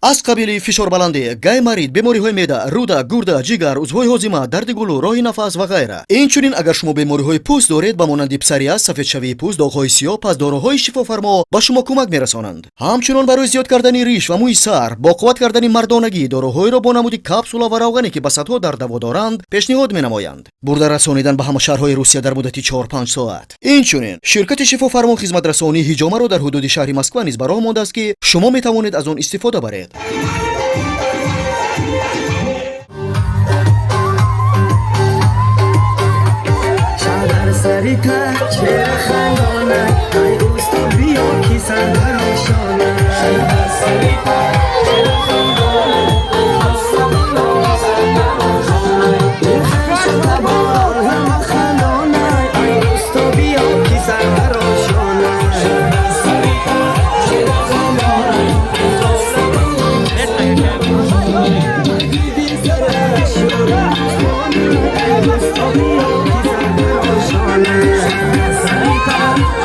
Аз қабили фишорбаландӣ, гайморит, бемориҳои меъда, рӯда, гурда, ҷигар, узвҳои ҳозима, дарди гулӯ, роҳи нафас ва ғайра. Инчунин агар шумо бемориҳои пӯст доред, ба монанди псориаз, сафедшавии пӯст, доғҳои сиёҳ, пас доруҳои шифофармо ба шумо кӯмак мерасонанд. Ҳамчунон барои зиёд кардани риш ва мӯи сар, бо қувват кардани мардонагӣ доруҳоеро бо намуди капсула ва равғане, ки ба садҳо дард даво доранд, пешниҳод менамоянд. Бурда расонидан ба ҳама шаҳрҳои Русия дар муддати 4-5 соат. Инчунин ширкати шифофармо хизматрасонии ҳиҷомаро дар ҳудуди шаҳри Москва низ ба роҳ мондааст, ки шумо метавонед аз он истифода баред. Дар сари та чера хандона, ай усто, биё ки сар тарошона. Дар сари та чера хандона, ай усто, биё ки сар тарошона. Хешу табор ҳама хандона, ай усто, биё ки сар тарошона. Дар сари та чера хандона, ай усто, биё ки сар тарошона. Ай усто, биё ки сар тарошона. Сари та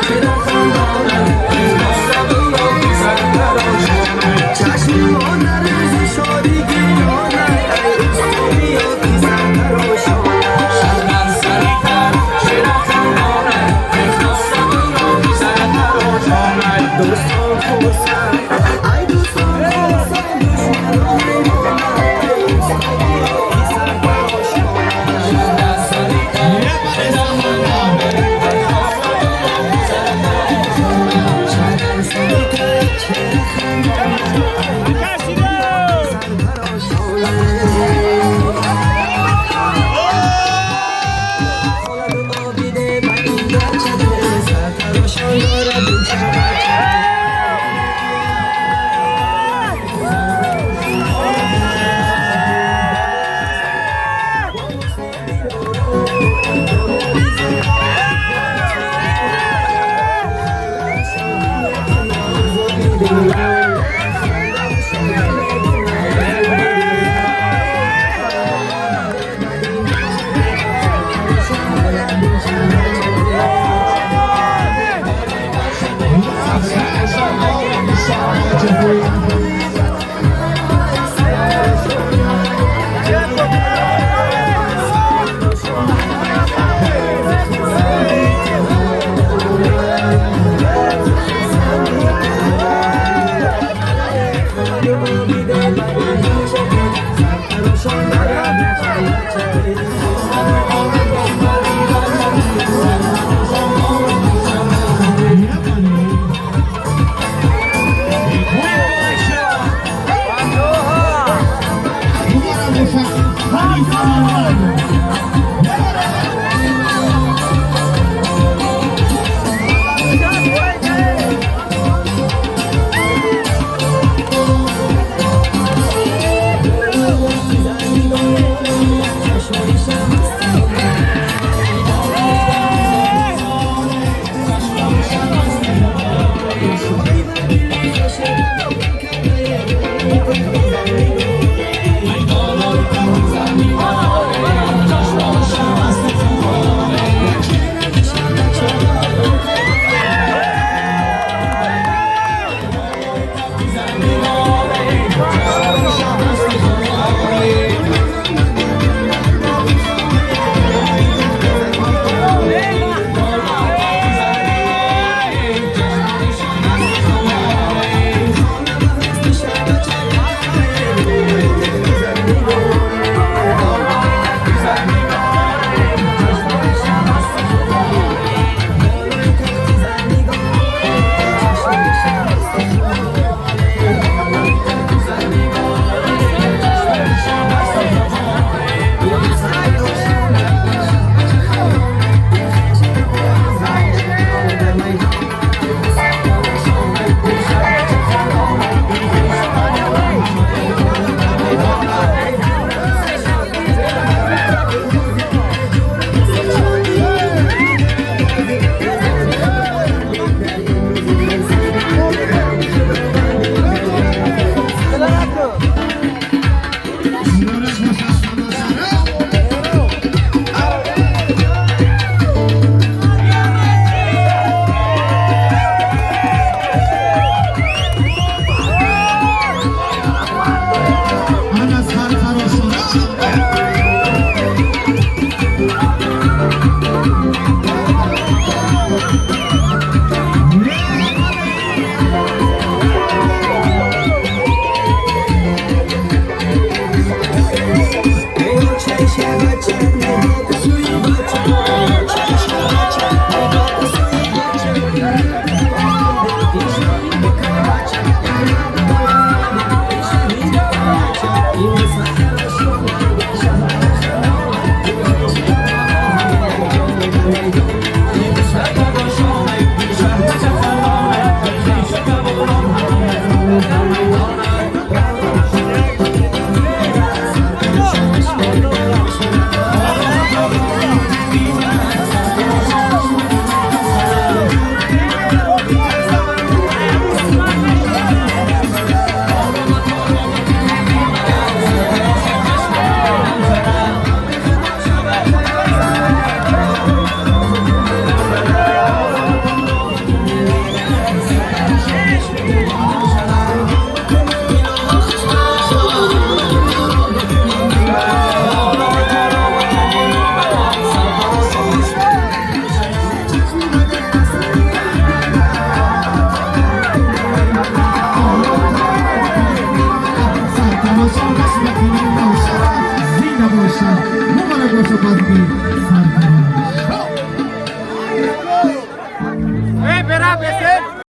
чера хандона, ай усто, биё ки сар тарошона. Чашми модар рӯзи шодӣ гирёна, ай усто, биё ки сар тарошона. Сари та чера хандона, ай усто, биё ки сар тарошона. Дӯстон хурсанд, ай дӯстон хурсанд, душманон ҳайрона, ай усто, биё ки сар тарошона. Сари та чера хандона, ай усто, биё ки сар тарошона. Сари та чера хандона, ай усто, биё ки сар тарошона. Холаду обиде ба ин бачаде, сартарошон дорад буча бача.